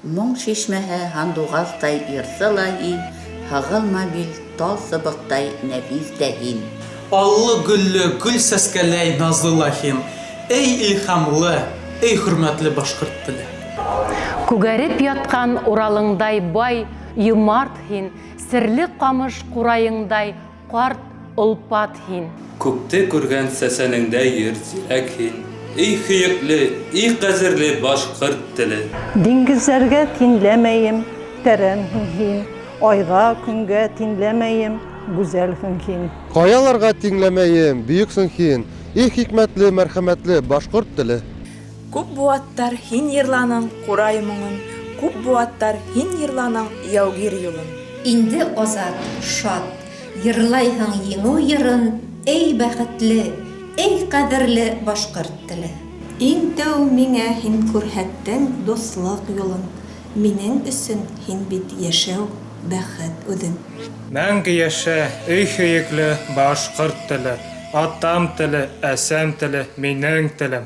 Моң чишмәһе һандугастай ирсы ла һин, Һыгылма бил тал сыбыктай нәфис тә һин. Аллы-гөлле гөл сәскәләй назлы ла һин, Эй илһамлы, эй хөрмәтле башкорт теле. Күгәреп яткан Уралыңдай бай, юмарт һин, Серле камыш кураеңдай Карт олпат һин. Күпте күргән сәсәнеңдәй йөр зирәк һин, Эй һөекле, эй кадерле башкорт теле. Диңгезләргә тинләмәем, тәрәнһең һин, Айга, көнгә тинләмәем, гүзәлһең һин. Каяларга тиңләмәем, бөексең һин, Эй хикмәтле, мәрхәмәтле башкорт теле. Күп буаттар һин ерланың курай моңын, Күп буаттар һин ерланың яугир юлын. Инде азат, шат, ерлайһың еңү йырын, Эй бәхетле, эй кадерле башкорт теле! Иң тәү миңа һин күрһәттең дуслык юлын, Минең өчен һин бит яшәү, бәхет үзең. Мәңге яшә, эй һөекле башкорт теле, Атам теле, әсәм теле, минең телем!